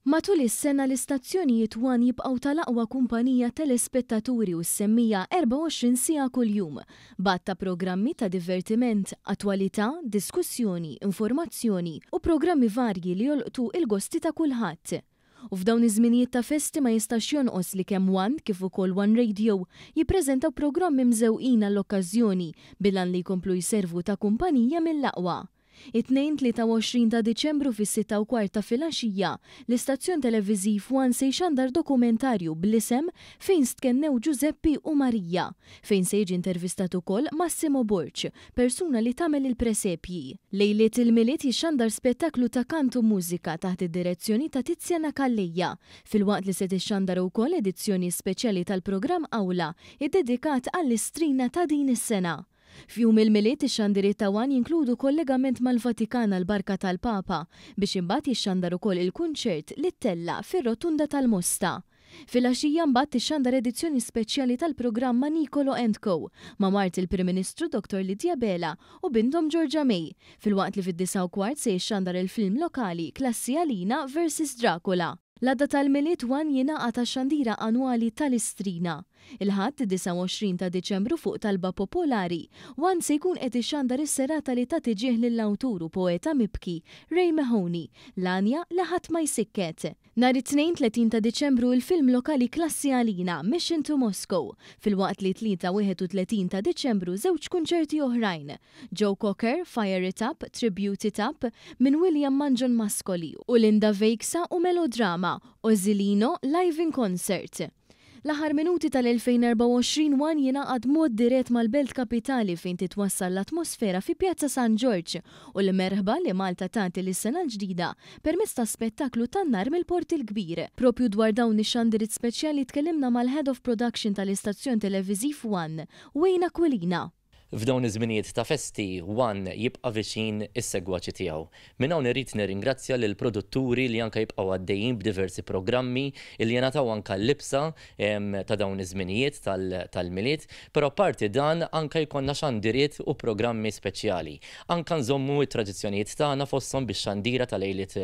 Matul is-sena l-istazzjonijiet One jibqgħu tal-aqwa kumpanija telespettaturi u s-semmiegħa 24 siegħa kuljum, b'għadd ta' programmi ta' divertiment, attwalità, diskussjoni, informazzjoni u programmi varji li jolqtu il-gosti ta' kulħadd. U f'dawn iż-żminijiet ta' festi ma jistax jonqos li kemm One kif ukoll One Radio jippreżentaw programmi mżewqin għall-okkażjoni bil-għan li jkomplu jservu ta' kumpanija mill-aqwa. It-Tnejn 23 ta' Diċembru fis-6:15 ta' filgħaxija, l-istazzjon televiżiv One se jxandar dokumentarju bl-isem Fejn Stkennew Ġużeppi u Marija, fejn se jiġi intervistat ukoll Massimo Borg, persuna li tagħmel il-presepji. Lejliet il-Milied jixxandar spettaklu ta' kant u mużika taħt id-direzzjoni ta' Tiziana Calleja, filwaqt li se tixxandar ukoll edizzjoni speċjali tal-programm Awla iddedikat għall-Istrina ta' din is-sena. F'jum il-Milied ix-xandiriet ta' One jinkludu kollegament mal-Vatikan għall-barka tal-Papa biex imbagħad jixxandar ukoll il-kunċert li ttella' fir-Rotunda tal-Mosta. Filgħaxija mbagħad tixxandar edizzjoni speċjali tal-programm ma' Nicolo and Co ma' mart il-Prim Ministru Dottor Lydia Abela u binthom Georgia May, filwaqt li fid-9:15 se jixxandar il-film lokali Klassi Għalina versus Dracula. L-għada tal-Milied One jingħaqad għax-xandira annwali tal-Istrina. Il-Ħadd, 29 ta' Diċembru fuq talba popolari, One se jkun qed ixandar is-serata li tagħti ġieħ lill-awtur u poeta mibki, Ray Mahoney, l-għanja li ħadd ma jsikket. Nhar it-Tnejn 30 ta' Diċembru il-film lokali Klassi Għalina, Mission to Moscow, filwaqt li t-Tlieta 31 ta' Diċembru żewġ kunċerti oħrajn, Joe Cocker, Fire It Up, Tribute It Up, minn William Mangion Mascoli u Linda Vejksa u Melodrama, Ozilino, Live in Concert. L-aħħar minuti tal-2024 One jingħaqad mod dirett mal-Belt Kapitali fejn titwassal l-atmosfera fi Pjazza San Ġorġ u l-merħba li Malta tagħti lis-sena l-ġdida permezz ta' spettaklu tan-nar mill-Port il-Kbir. Propju dwar dawn ix-xandiriet speċjali tkellimna mal-Head of Production tal-istazzjon televiżiv One, Wayne Aquilina. F'dawn iż-żminijiet ta' festi, One jibqa' viċin is-segwaċi tiegħu. Minn hawn irrid nirringrazzja lill-produtturi li anke jibqgħu għaddejjin b'diversi programmi li jingħataw anke l-libsa ta' dawn iż-żminijiet tal-Milied, però apparti dan anke jkollna xandiriet u programmi speċjali. Anke nżommu t-tradizzjonijiet tagħna fosthom bix-xandira ta' lejliet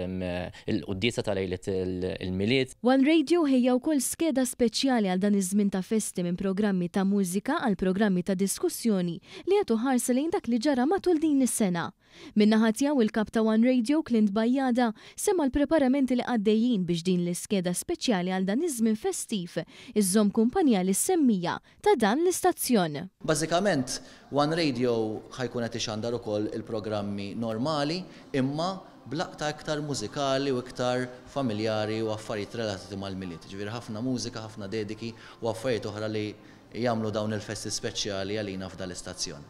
il-quddiesa ta' lejliet il-Milied. One Radio ħejja wkoll skeda speċjali għal dan iż-żmien ta' festi minn programmi ta' mużika għal programmi ta' diskussjoni li jagħtu ħarsa lejn dak li ġara matul din is-sena. Min-naħa tiegħu il-Kap ta' One Radio Clint Bajada semma l-preparamenti li għaddejjin biex din l-iskeda speċjali għal dan iż-żmien festiv iżżomm kumpanija lis-semmiegħa ta' dan l-istazzjon. Bażikament One Radio ħa jkun qed ixandar ukoll il-programmi normali imma b'laqta iktar mużikali u iktar familjari u affarijiet relatati mal-Milied. Jiġifieri ħafna mużika, ħafna dediki u affarijiet oħra li jagħmlu dawn il-festi speċjali għalina f'dal-istazzjon.